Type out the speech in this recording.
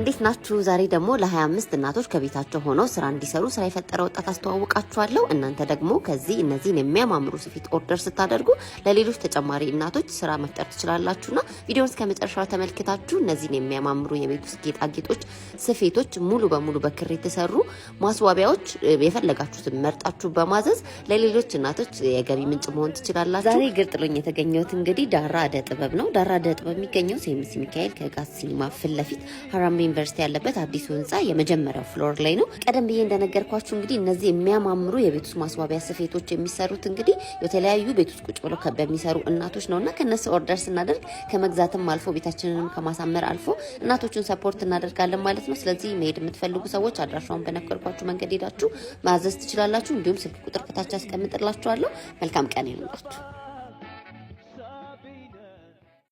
እንዴት ናችሁ? ዛሬ ደግሞ ለ25 እናቶች ከቤታቸው ሆነው ስራ እንዲሰሩ ስራ የፈጠረ ወጣት አስተዋውቃችኋለሁ። እናንተ ደግሞ ከዚህ እነዚህን የሚያማምሩ ስፌት order ስታደርጉ ለሌሎች ተጨማሪ እናቶች ስራ መፍጠር ትችላላችሁና ቪዲዮን እስከ መጨረሻው ተመልክታችሁ እነዚህን የሚያማምሩ የቤት ውስጥ ጌጣጌጦች፣ ስፌቶች ሙሉ በሙሉ በክር የተሰሩ ማስዋቢያዎች የፈለጋችሁትን መርጣችሁ በማዘዝ ለሌሎች እናቶች የገቢ ምንጭ መሆን ትችላላችሁ። ዛሬ እግር ጥሎኝ የተገኘሁት እንግዲህ ዳራ እደ ጥበብ ነው። ዳራ እደ ጥበብ የሚገኘው ሲኤምሲ ሚካኤል ከጋዝ ሲኒማ ፊት ለፊት ሀራምቤ ዩኒቨርሲቲ ያለበት አዲሱ ህንፃ የመጀመሪያው floor ላይ ነው። ቀደም ብዬ እንደነገርኳችሁ እንግዲህ እነዚህ የሚያማምሩ የቤት ውስጥ ማስዋቢያ ስፌቶች የሚሰሩት እንግዲህ የተለያዩ ቤት ውስጥ ቁጭ ብለው በሚሰሩ እናቶች ነው እና ከነሱ order ስናደርግ ከመግዛትም አልፎ ቤታችንንም ከማሳመር አልፎ እናቶቹን support እናደርጋለን ማለት ነው። ስለዚህ መሄድ የምትፈልጉ ሰዎች አድራሻውን በነገርኳችሁ መንገድ ሄዳችሁ ማዘዝ ትችላላችሁ። እንዲሁም ስልክ ቁጥር ከታች አስቀምጥላችኋለሁ። መልካም ቀን ይሁንላችሁ።